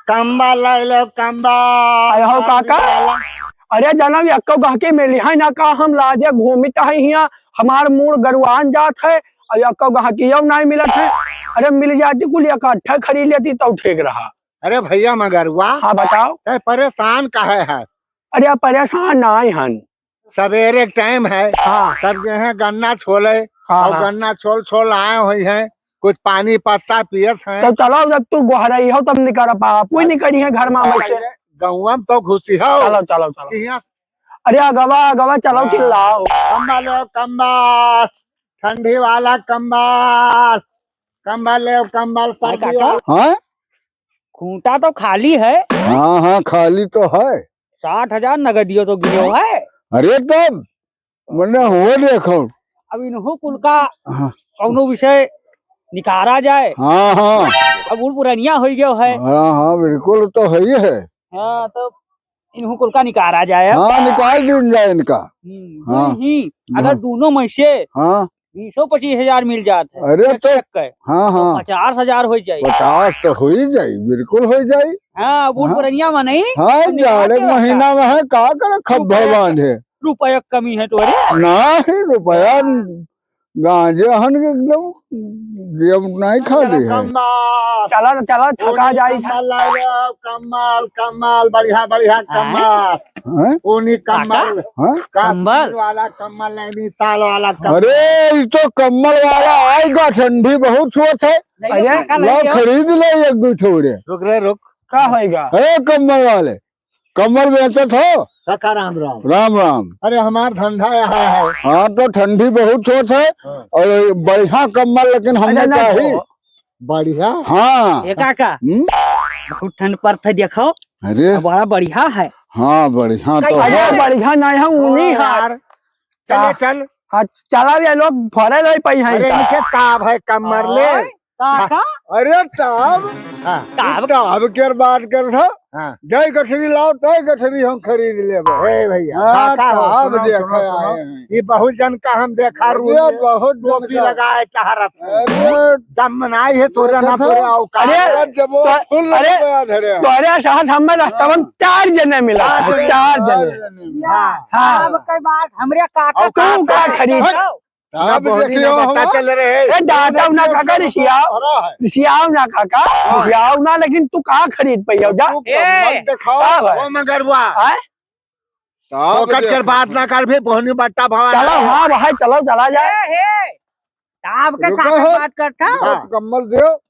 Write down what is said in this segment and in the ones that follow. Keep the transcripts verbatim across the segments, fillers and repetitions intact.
कम्बल ले लो, कम्बल। अरे हो काका, अरे जनम एक्को गहकी मिली है ना का? हम लाजे घूमित है हियाँ, हमार मूड़ गरुआन जात है, और एक्को गहकियो नाहीं मिलत है। अरे मिल जाती कुल इकट्ठा खरीद लेती तो ठीक रहा। अरे भैया मगरुआ, हाँ बताओ। तै परेशान काहे है? अरे परेशान नाहीं हन। सवेरे के टाइम है, हाँ। सब जो है गन्ना छोले, हाँ, और हाँ। गन्ना छोल छोल आए हुए हैं, कुछ पानी पत्ता पियत हैं। तो चलो, जब तू गोहरई हो तब निकर पा, कोई निकरी है घर में में से। गौवा में तो घुसी हो। चलो, चलो, चलो। कि यहाँ अरे अगवा, अगवा, चलो हाँ। चिल्लाओ। कम्बल लो, कम्बल, ठंडी वाला कम्बल, कम्बल ले, कम्बल, अरे सर्दी काका। वाला। हाँ? खूंटा तो खाली है। हाँ, हाँ, खाली तो है। साठ हजार नगदियो तो गिरो है। अरे तब, मने हो देखो। अब इन्हों कुल का हाँ। कौनो विषय निकारा जाए। हाँ, हाँ। अब उड़ पुरनिया हो गयो है। हाँ, हाँ, बिल्कुल तो है ही है। हाँ, तो इन्हों कुल का निकारा जाए अब। हाँ, निकाल दीन जाए इनका। हम्म, हाँ। नहीं, अगर हाँ। दोनों में से हाँ। बीसो पच्चीस हजार मिल जात है। अरे एक तो, एक के। हाँ, तो हाँ। पचास हजार हो जाई। पचास तो हो ही जाई, बिल्कुल हो जाई। हाँ, बूढ़ हाँ। पुरनिया में नहीं, हाँ, तो निकाल जाड़े के महीना रखा। में है, का करे खप रुपया भगवान है। रुपया कमी है तोरे। नहीं, रुपया हाँ। गांजे हन के एकदम, जब नहीं खा चलो ली है। कम्बल। चला ना, चला, थका ऊनी जाई था। कम्बल ला लो, कम्बल, कम्बल, बढ़िया, बढ़िया हाँ। कम्बल। हैं? ऊनी काका? कम्बल। हाँ? कम्बल? काश्मीर वाला कम्बल, नैनीताल वाला कम्बल। अरे, ई तो कम्बल वाला आएगा, ठंडी बहुत होत है। ले लो अरे, काका, ले लो, लो। खरीद ले एक दो ठो रे। रुक रे, रुक। का होएगा? अरे, कम्बल वाले, कम्बल बेचत हो? काका, राम राम। राम राम। अरे, हमार धंधा यहाँ है। हाँ, तो ठंडी बहुत होत है हाँ। और बढ़िया कम्बल, लेकिन हमने अरे, ना चाही। तो। बढ़िया। हाँ। ए काका, हम्म? बहुत ठंड पड़त है, देखो। अरे। बड़ा बढ़िया है। हाँ, बढ़िया तो कई है। अरे, बढ़िया नहीं है, ऊनी हाँ है। यार। चले, हाँ। चल। हाँ, चला भी लोग फरे नहीं पाई हैं अरे, इनका। इनके ताब है, कम मार ले। ओए, काका। हाँ। अरे, ताब। हाँ। ताब। ताब के बात कर था। हाँ। जय गठरी लाओ, तय गठरी हम खरीद लेबो। ए भैया, हाँ, काका हो, ताब सुनो, देखे सुनो, सुनो। आए हैं। ये बहुत जन का हम देखा अरे, रूम में बहुत जन टोपी का। लगाए टहरत है। अरे, दम नाई है तोरे ना देखो। तोरे औकात अरे, है। जब वो तो, फुल अरे, रुपया धरे हैं। तोरे साथ हमें रास्ता में हाँ। चार जने मिला हाँ, था, चार चार जने। जने। हाँ। हाँ। अब के बाद हमरे काका और का तू का काका खरीद? है? ना अब बहनी देखियो ना बट्टा हमार। चल रहे। ए, डांटो ना काका, रिसियाओ। खड़ा है। रिसियाओ ना काका, हाँ। रिसियाओ ना, लेकिन तू का खरीद पइयो, जा। तू ए। कम्बल दिखाओ। का भाई? ओ मगरुआ। आय? ताब फोकट कर देखो। बात ना कर, फिर बहनी बट्टा भवा चलो, ना। हाँ भाई, चलो, चला जाए। ए, हे, ताब के रुको काहे हो। बात करता? हाँ। कम्बल दियो।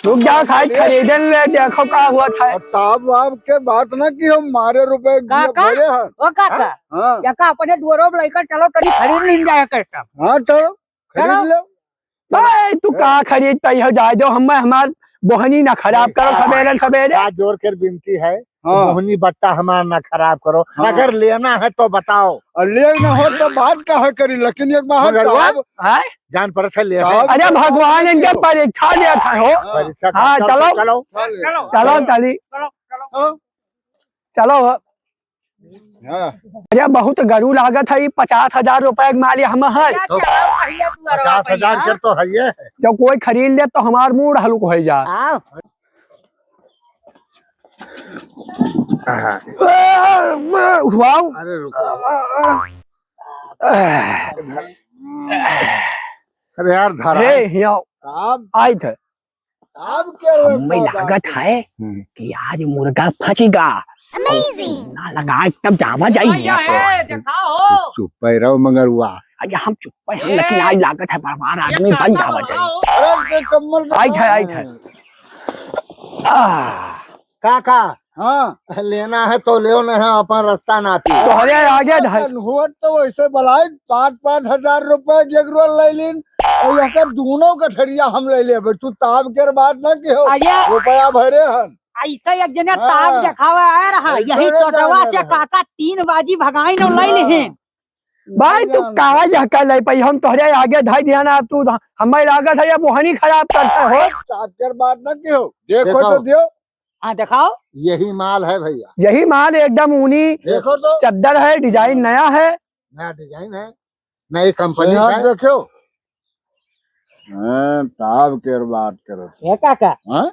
रुक जाओ, साइड खरीदे ले, देखो का हुआ था। और ताब वाब के बात ना की हम मारे रुपए का, का? भरे हैं। ओ काका, हाँ। या का अपने दुआरो में लइका चलो, तनी खरीद लीन जाए कर सब। हाँ, चलो। खरीद चलो। लो। भाई, तू का खरीद पाई हो, जाए दो, हम, हमार बोहनी ना खराब करो सबेरे सबेरे। हाथ जोड़ कर विनती है, हाँ। बोहनी बट्टा हमार ना खराब करो। हाँ। अगर लेना है तो बताओ। और लेना हो तो बात काहे करी, लेकिन एक बार मगर साहब, हाँ? जान पड़त है ले। साहब, अरे भगवान इनके परीक्षा लेत है हो। परीक्षा हाँ, चलो। चलो। चलो। चलो, चली। चलो, चलो। हाँ। हाँ। अरे बहुत गरू लागत है, ई पचास हजार रुपया के मालिक हम है। तो पचास हजार के तो है ये है। जब कोई खरीद ले तो हमार मूड हल्क हो जा। आओ। हाँ। उठवाओ। अरे रुको। अरे यार धरा। हे, हियाँ। साहब। आइत है। अब क्या हुआ हमें बाबा? लागत है हम्म। कि आज मुर्गा फंसेगा। Amazing। ना लगाए तब जावा जाई बढ़िया यहाँ से। है, दिखाओ। चुप पे रहो मगरुआ। अरे हम चुप पे हम, ए। लेकिन आज लागत है बड़वार आदमी ये बन कहाँ जावा जाई। हो? अरे, ये कम्बल का आइत है, आइत है। आह। काका, हाँ। लेना है तो लेओ, नहीं है अपन रास्ता नापी। तोहरे आगे धर। हुआ तो वैसे बलाई पाँच, पाँच हजार रुपए के एक रोल ले लीन, और यहाँ दूनो गठरिया हम ले लेबे। तू ताब के बात ना किहो, अरे। रुपया भरे हन। ऐसा एक जने हाँ। ताब देखावे आया रहा, ऐसे यही नहीं चोटवा जाने से रहा। काका तीन बाजी भगाई न ले हाँ। लेहे। भाई, तू हाँ। कावा जहका ले पाई, हम तोहरे आगे धर दिया ना, तू हमें लागत है, ये मोहनी खराब करता हो। ताब के बात ना किहो, देखो देखो। तो दियो। हाँ, दिखाओ। यही माल है भैया। यही माल एकदम ऊनी देखो तो। चद्दर है, डिजाइन नया है। नया डिजाइन है, नई कंपनी यहाँ है। देखो। हाँ, ताब के बात करो। ये काका? हाँ?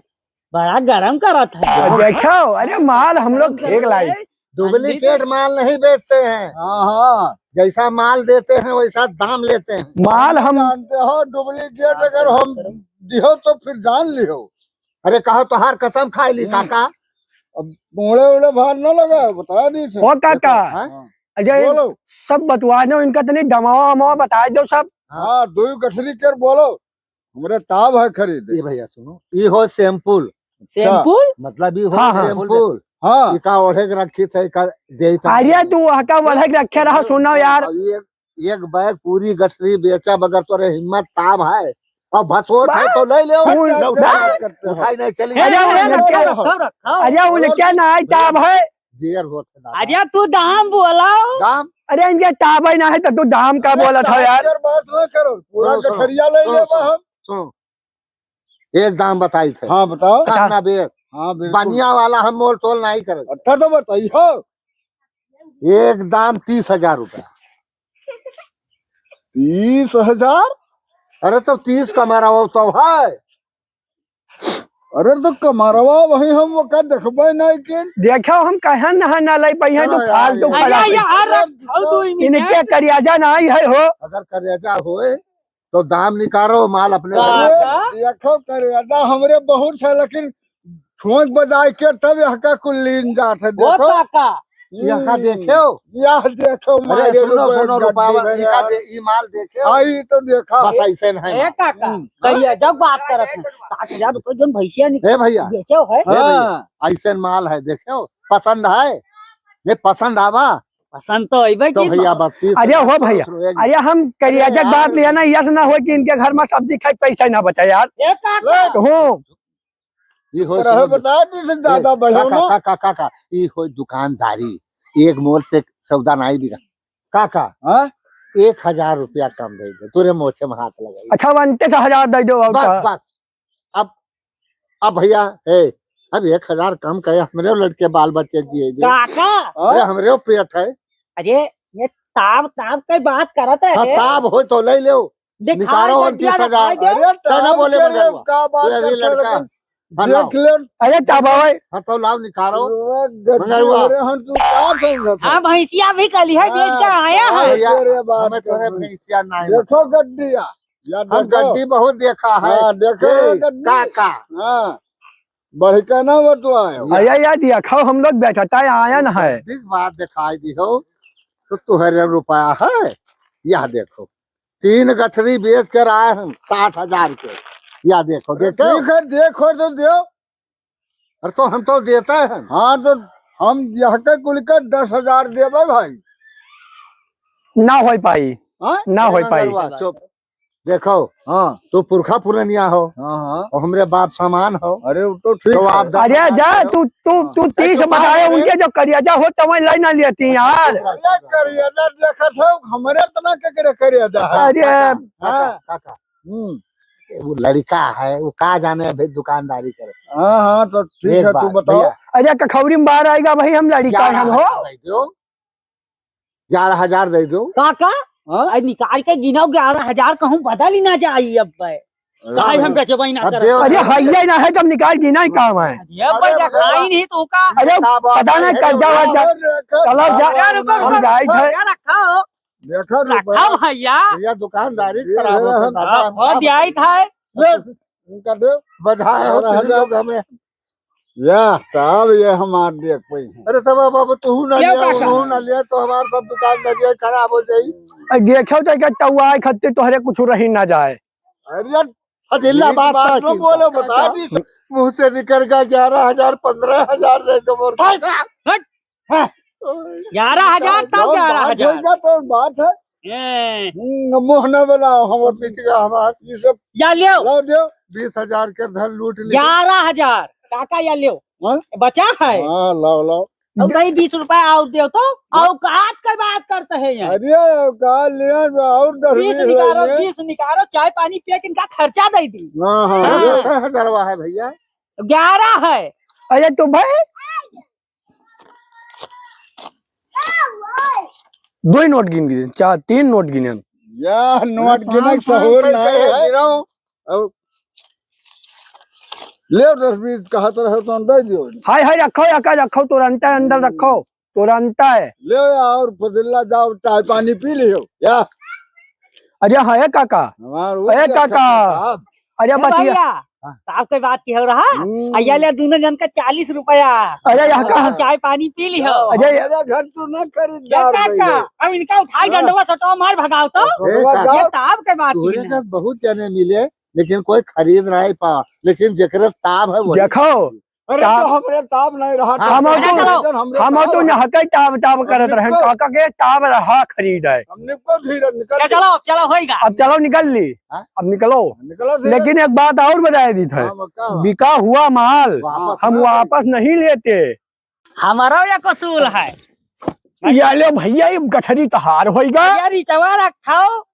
बड़ा गरम करत है। देखो, अरे माल हम लोग ठीक लाई। डुप्लीकेट माल नहीं बेचते हैं। हाँ, हाँ। जैसा माल देते हैं, वैसा दाम लेते हैं। माल हम जानते हो, डुप्लीकेट अगर हम दिहो तो फिर जान लिहो। अरे कहो, तोहार कसम खाई ली, हम्म। काका। अब मुड़े उड़े भार न लगा, बता दी थे। ओ काका, हाँ? हाँ। अजय, बोलो। सब बतवा दो, इनका तनी दमावा वमावा बता दो सब। हाँ, दुई गठरी कर बोलो, हमरे ताब है खरीदे। ये भैया सुनो, ये हो सैंपल। अच्छा। सैंपल? मतलब ये हो हाँ, हाँ। सैंपल। हाँ। इका ओढ़े के रखी थे, इका दे था। अरे तू वहाँ का ओढ़े के रखे रहा, सुनो यार। और ये एक बैग पूरी गठरी बेचा बगैर तोरे हिम्मत ताब है। और भसोट है बस। तो ले ले, उन-, लौटा। उठाई नहीं चली। हे, अरे, हे, उन-, रखाओ, रखाओ, रखाओ। अरे, उनके ना आए ताब है। देर होत है दादा। अरे, तू दाम बोलाओ। दाम? अरे, इनके ताब ही ना है तो तू दाम का अरे, बोलत हो यार? यार, बात ना करो, पूरा सुनो, सुनो, गठरिया ले सुनो, लेबा सुनो, हम। सुनो। एक दाम बताई थे। हाँ, बताओ। कम अच्छा। ना बेस। हाँ, बिल्कुल। बनिया वाला हम मोल तोल नहीं करे। अच्छा, तो बताइए। एक दाम तीस हजार रुपया। तीस हजार? अरे, तो तीस कमरवा तो है। अरे, तो कमरवा वही हम ओका देखबे नहीं किन। देखो, हम कहन ना, ना लाई पाई हैं, तो चलो यार, फालतू ये खड़ा अरे है। यार, रखाओ दो ही मिनट। इनके करियाजा नहीं है हो। अगर करियाजा होए, तो दाम निकालो, माल अपने घर में। अरे, देखो, करेजा हमरे बहुत है, लेकिन ठोंक बजाए के तब यहाँ का कुल लीन जात है। ओ देखो। काका। यहाँ का हम्म। देखेओ। यह देखो, अरे, मारे सुनो, रुपए सुनो, गड्डी रुपावा, में इका यार। दे-, ई माल देखेओ। हाँ, ई तो देखा। बस ऐसे नहीं ए माल। काका, हम्म। करिया जब बात करत हैं, साठ हजार रुपए जौन भैंसिया निक-, ए भैया। बेचो है। ए भैया, हाँ। ऐसे माल है, देखेओ, पसंद है? ये पसंद आवा? पसंद तो अइबे तो की भैया, बा। बत्तीस अरे हो भैया, सुनो, एक अरे हम करियाजा अरे बात यार। लिया ना, यस ना हो कि इनके घर में सब्जी खाए पैसा ना बचा यार। ए काका। तो हो। ये हो पर हमें सुनो, बता दी से ज्यादा ए, बढ़े काका, ना। काका, काका, ये हो दुकानदारी, एक मोल से सौदा नहीं बिका। काका, हाँ? एक हजार रुपया कम दे दे, तोरे मोछे में हाथ लगाई। अच्छा, बनते तो हजार दे दो और बस, का? बस। अब, अब भैया, ए, अब एक हजार कम करे, हमरे लड़के बाल बच्चे जिए जे। काका। अरे, हमरे पेट है। अरे, ये ताब, ताब के बात करत है हाँ, रे। ताब हो तो ले लो। दिखाई निकालो दे उनतीस हजार। दिया, दिखाई दे। अरे, तो ना ताब बोले के रे, मगरवा। का बात ये अभी करते लड़का। रकम? हाँ, लाओ। देख ले। अरे, ताब आवे। हाँ, तो लाओ, निकालो। अरे, गड्डी मगरवा। अरे, हम तू का समझत हाँ, है? भैंसिया भी कली है, बेच के हाँ, आया है। भैया, अरे, बात हमें तोरे कर। भैंसिया नहीं देखो, मतलब। गड्डिया। यार हम देखो। गड्डी बहुत देखा है। हाँ, देखो ए, गड्डी। काका। हाँ। बढ़िका ना बतवाए। अरे यार, देखो, हम लोग बेचता है, आया ना है। गड्डी की बात दिखाई दी हो, तो तुहरे रुपया है। यह देखो, तीन गठरी बेच कर आए हम साठ हजार के। यह देखो, अरे देखो। ठीक है, देखो तो दो। अरे तो हम तो देता है। हाँ, तो हम यह के कुल के दस हजार देबे भाई। ना हो पाई। हाँ? ना हो अरे पाई। वाह, चुप। देखो, हाँ। तू पुरखा पुरनिया हो। हाँ, हाँ। और हमरे बाप समान हो। अरे, वो तो ठीक तो है। आप दस अरे हजार जा, दो। तू, तू, हाँ। तू तीस बताए, उनके जो करियाजा हो, तो वहीं लाई ना लेती यार। अरे, करियाजा देखत हो, हमरे इतना के करे करियाजा है। अरे। काका, काका, हाँ। काका। हम्म। वो लड़का है, वो का जाने अभी दुकानदारी करे। हाँ, हाँ, तो ठीक एक है, तू बात, बताओ। भैया। अरे, कखौरी में बाहर आएगा भाई, हम लड़का ग्यारह हजार हम हो। दे दो। ग्यारह हजार दे दो। काका, हाँ? आज निकाल के गिनाओ, ग्यारह हजार कहूँ बदल ही ना जाई अब भाई। अरे काहे हम भाई, बेचबे ना अब करब? देव अरे, है ही ना है, जब निकाल गिना ही काम है। अरे अब भाई, अरे देखाई नहीं तो का? अरे, किताब पता आप नहीं, है कर्जा ना? वर्जा। अरे, चलो जा, अरे, रुको, हम रुको, जाइत है। रुको, रखो। देखो, रुपया। रखो भैया। भैया, दुकानदारी ये खराब है, होता हम दादा, हाँ, हम बहुत खराब दियाई होता। था। ले, उनका दे। बधाए हो ग्यारह हजार। तुम लोग हमें। या, तब ये हमार देख पाई हैं। अरे, तब अब, अब तू ना क्या लिया, काका? वो ना लिया, तो हमार सब दुकानदारी खराब हो जाई। अब देखो तो क्या तौआए खत्ती तोहरे कुछ रही ना जाए। अरे, अदिल्ला ये बात बात का तो चिंता। बोलो, बता दी। मुंह से निकल गया ग्यारह हजार, पन्द्रह हजार दे दो, बोल। हट, हट। हाँ। ग्यारह हजार तब जौन बात ग्यारह हजार। होइगा, तौन बात है। ए। हम्म, मोहना वाला हम सब मिट गया हमार। ये सब या लियो। लाओ, दियो। बीस हजार के धन लूट लिए। ग्यारह हजार। काका या लियो। हाँ? बचा है। हाँ, लाओ, लाओ। और कहीं बीस रुपया और दियो तो, हाँ? औकात का बात करते हैं यहाँ। अरे, औकात लिया, और दस बीस बीस निकालो, होइए। बीस निकालो, चाय पानी पिए के इनका खर्चा दे दी। हाँ, हाँ। हाँ। अरे, छह हजारवा है भैया। ग्यारह है। अरे, तो भाई, दो ही नोट गिन गिन, चार, तीन नोट गिने। या नोट गिने पाँच, सहूर पाँच नहीं पैसे है। गिनो। अब ले दस बीस कहत रहे तो दे दियो। हाय, हाय, रखो, या का रखो, तुरंत अंदर रखो, तुरंत है। ले और फजीला जाओ, चाय पानी पी लियो, या। अरे हाँ, ए काका। हमार वो ए क्या काका। खर्चा साहब? अरे ए बचिया। भैया, हाँ। साहब के बात की हो रहा? हम्म। अइया ले दोनों जन का चालीस रुपया। अरे यहाँ का? चाय पानी पी लियो। अरे मेरा घर तो ना खरीददार ए काका, भाई। अब इनका उठाई हाँ। डंडवा सटवा मार भगाओ तो। ए काका, ये ताप के बात की तोरे है। का बहुत जने मिले, लेकिन कोई खरीद नहीं पा, लेकिन जेकरे ताप है वही देखो, खरीदी। अरे ताप तो हमरे ताप नहीं रहा, हम काका, तो, अरे चलो। सीजन हमरे हम ताप तो है। यहाँ के ताप, ताप करत हमने रहे, को काका के ताप रहा खरीद है। हमने को धीरज निकल चलो, गया। चलो, चलो, होइगा। अब चलो निकल ली, हाँ? अब निकलो। निकलो धीरज। लेकिन एक बात और बताए दी थे, हाँ, वो क्या हुआ? बिका हुआ माल वापस हम ना वापस नहीं लेते। हमारा ये कसूल है। या ले भैया, ये गठरी तहार होइगा। यार, ई चवा रखाओ,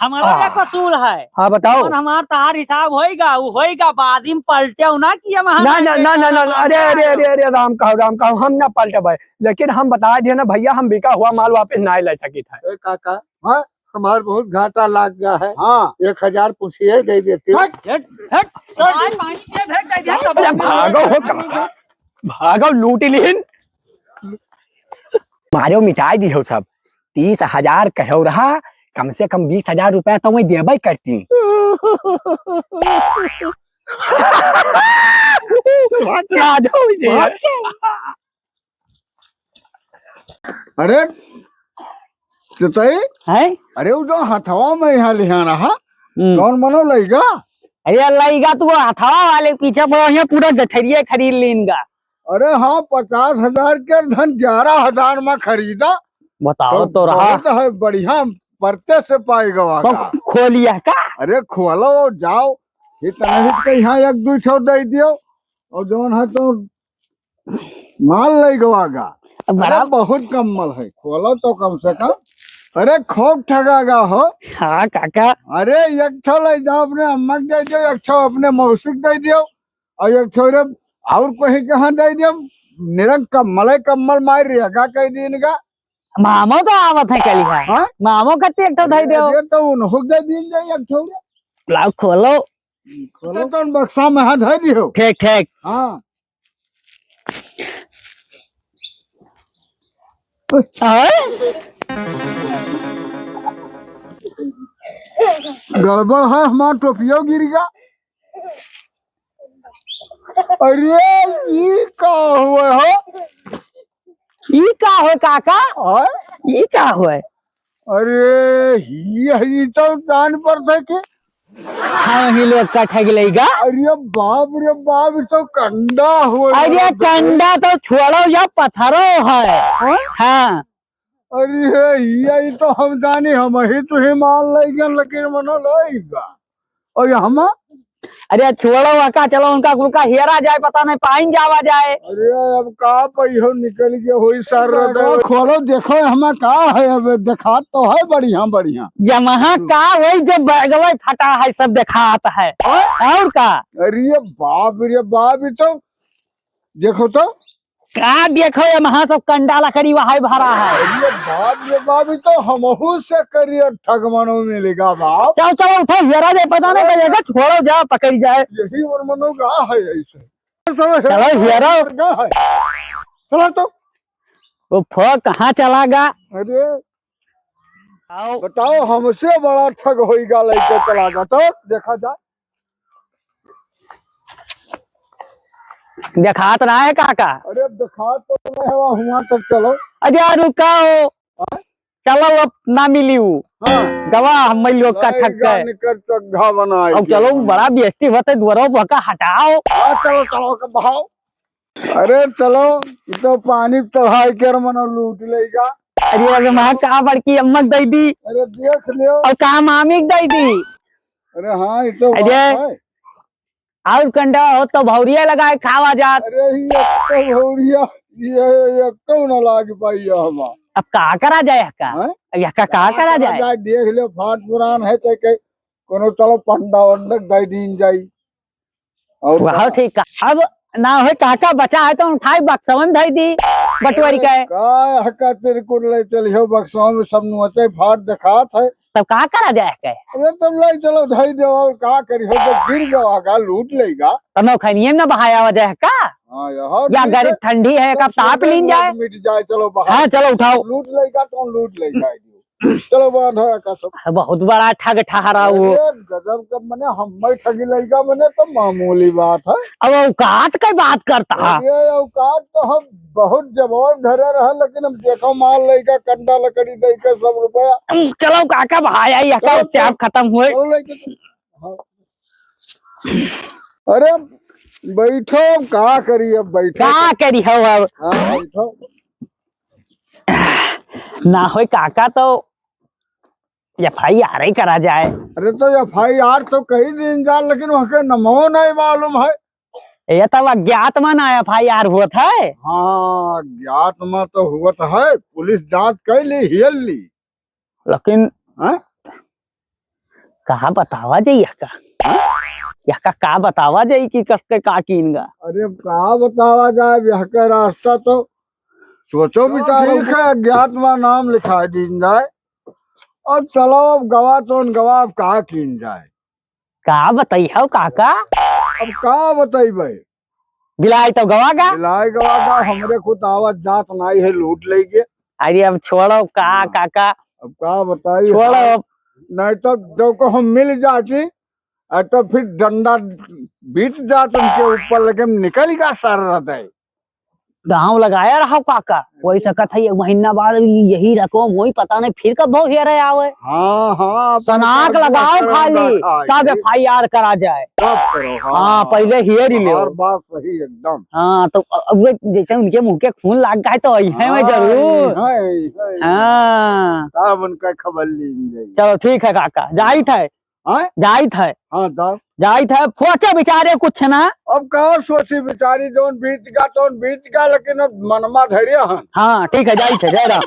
हमारा हाँ। ये कसूल है। हाँ, बताओ। जौन हमार तहार हिसाब होइगा, वो होइगा, बाद में पलटेउ ना कि हम ना, ना, ना, ना, ना, ना, अरे, अरे, अरे, अरे, राम कहो, राम कहो, हम ना पलटबे, लेकिन हम बता दिए ना भैया, हम बिका हुआ माल वापस ना ले सकित है। ए काका, हाँ? हमार बहुत घाटा लाग गया है। हाँ। एक हजार पूछिए, दे देते। हट। हट, हट। चाय पानी के भेंट दे दिया, अरे, भागो हो कहाँ? भागो, लूट लिहिन। मारो, मिटाई दिहो सब। तीस हजार कहो रहा, कम से कम बीस हजार रुपया तो वही देबे करती। राजा हो जे। अरे, चितई? हैं? अरे, वो जो हथवा में यहाँ लिहा रहा, हम्म। कौन मनो लइगा? अरे, लइगा तू हथवा वाले पीछे पड़ो, यहाँ पूरा गठरिया खरीद लेनगा। अरे हाँ, पचास हजार के धन ग्यारह हजार में खरीदा। बताओ तो तो रहा। बहुत है, बढ़िया परते से पाई गवा तो का। खोलिया का? अरे, खोलो, जाओ, इतना ही तो यहाँ एक दो ठो दे दियो, और जौन है तो माल लइ गवा गा। अब बड़ा अरे बहुत कम मल है, खोलो तो कम से कम। अरे खूब ठगा गा हो। हाँ काका। अरे एक ठो लइ जाओ अपने अम्मा के दे दियो, एक ठो अपने मौसी के दे दियो, और एक ठो रे और कोई कहाँ दे दियो। निरंग कम्मल है, कम्मल मार रेगा कई दिन का। मामो तो आवत है कल है। हाँ? मामो कत्ती एक ठो धई देओ। अरे तो उनको दे दिन जाए एक ठो रे। लाओ खोलो। खोलो तो बक्सा में हाथ धई दियो। ठीक, ठीक। हाँ। आय? गड़बड़ है, हमार टोपियो गिर गया। अरे, ई का हुआ हो? ई का होय काका? आय? ई का होय? अरे, ई, ई तो जान पर थे के। हाँ, ही लोग का ठग लेगा। अरे बाप रे बाप, ई तो कंडा हुआ अरे है। कंडा तो छोड़ो या पत्थरो है। हाँ? हाँ। अरे, यही तो हम जानी, हम ही तो ही माल लइगन, लेकिन मनो लइगा। और ये हम? अरे, छोड़ो, अका चलो, उनका, उनका हेरा जाए, पता नहीं, पाइन जावा जाए। अरे, अब का पहियो निकल गया होई सर, अरे, तो खोलो, देखो, हमें का है, अब देखात तो है बढ़िया, बढ़िया। ये वहाँ का होई, जो बैगवे फटा है, सब देखात है। हाँ? और का? अरे, बाप रे बाप, ये तो, देखो तो, का देखो, ये महा सब कंडा लकड़ी वहाई भरा है। अरे बाप रे बाप, ई तो हमहू से करिया ठगमनो मिलेगा बाप। चलो, चलो, उठो, हेरा दे, पता नहीं कहिएगा, छोड़ो, जा, पकड़ जाए। यही और मनो का है ऐसे। चलो, हेरा। का है? चलो तो। वो फो कहाँ चला गा? अरे। आओ। बताओ, हमसे बड़ा ठग होइगा, लइके चला गा, तो देखा जाए। देखात ना है काका? अरे देखात तो नहीं है, हुआ तक चलो। अरे यार रुका हो। हाँ? चलो अब ना मिली हूँ। हाँ। गवाह हम लोग का ठग के। निकर चोखा बनाए अब के चलो, बना। बड़ा बेइज्जती होते, दुआरो बहका हटाओ। हाँ, चलो, चलो, के बहाओ। अरे चलो, ई तो पानी चढ़ाई के मनो लूट लेगा। अरे अबे माँ का बड़की अम्मा के दई दी। अरे देख लियो। और का मामी के दई दी। अरे हाँ, ई तो अरे। बात है। और कंडा हो तो भौरिया लगाए खावा जात। अरे, ये एक तो भौरिया, ये एक तो ना लाग पाई है हमार। अब का करा जाए का? हैं? अब यह का, का करा जाए? देख ले, फाट पुरान है, तो के कोनो चलो पंडा वंडा दे दीन जाई। और वह का? ठीक का। अब ना होए, काका बचा है तो उठाई बक्सवन धई दी, बटोरी अरे, के। का हका तेरे को ले चलियो, बक्सवा में सब नुआते फाट देखात है। तब का करा जाए के? अरे तब ले चलो धई दे, और का करी हो, जब गिर गवा का लूट लेगा। तब नौखनिये में बहाया हो जाए का? हाँ, यहाँ या ठीक गरीब है। ठंडी है, तब कब ताप सर लीन जाए। मिट जाए, चलो बाहर। हाँ, चलो उठाओ। लूट लेगा तो लूट लेगा। चलो बांधा का सब। बहुत बड़ा ठग ठहरा वो। अरे गजब का, मने हम ठगी लेगा, मने तो मामूली बात है। अब औकात के बात करता है। अरे औकात तो हम बहुत जवान धरे रहे, लेकिन हम देखो माल लेके कंडा लकड़ी दे के सब रुपया। चलो काका भाई, आई का चलो, त्याग खत्म हुए। चलो लेके चलो। हाँ। अरे बैठो, अब का करी, अब बैठो। का करी हो अब? हाँ, बैठो। ना होय काका तो एफ आई आर ही करा जाए। अरे तो एफ आई आर तो कही दिन जा, लेकिन वहाँ के नमो नहीं मालूम है। ये तब अज्ञात में ना एफ आई आर होत है। हाँ, अज्ञात में तो होत है, पुलिस जांच कर ली, हियल ली। लेकिन हाँ? कहा बतावा जाई यहका? हाँ? यहका का बतावा जाई कि कसके का कीन गा? अरे का बतावा जाए, यहका रास्ता तो सोचो चलो विचारो। ठीक है, अज्ञात में नाम लिखा दीन जाए। अब चलो, अब गवा तोन गवा, अब का कीन जाए? का बताई हो काका? अब का बताई भाई? बिलाई तो गवा गा। बिलाई गवा गा, हमरे खुद आवत जात नाई है, लूट लेगे। अरे अब छोड़ो का हाँ। काका? अब का बताई छोड़ो। हम? नहीं तो जो को हम मिल जाती, और तो फिर डंडा बीत जात उनके ऊपर, लेकिन निकल गया सर रहते। गाँव लगाया रहो काका, वही सकत है, एक महीना बाद यही रकम होई, पता नहीं फिर कब भौ हेरे आवे। हाँ, हाँ, अपन सनाक कर्मो लगाओ करेंगे खाली, खाए। तब एफ आई आर करा जाए। तब करो, हाँ, हाँ, हाँ। पहले हेर ही ले। हर बात सही एकदम। हाँ, तो अ-, अब वे जैसे उनके मुँह के खून लाग गए तो आई है मैं हाँ, जरूर। आई है, आई है। हाँ। तब उनका खबर लीन जाई। चलो ठीक है काका, जाइत है। हाँ? जाइत है। हाँ, जाओ। जाइत है, सोचे विचारे कुछ ना। अब का सोची विचारी, जौन बीत गा, तौन बीत गा, लेकिन अब मनमा धैर्य हन। हाँ, ठीक है, जाइत है, जय राम।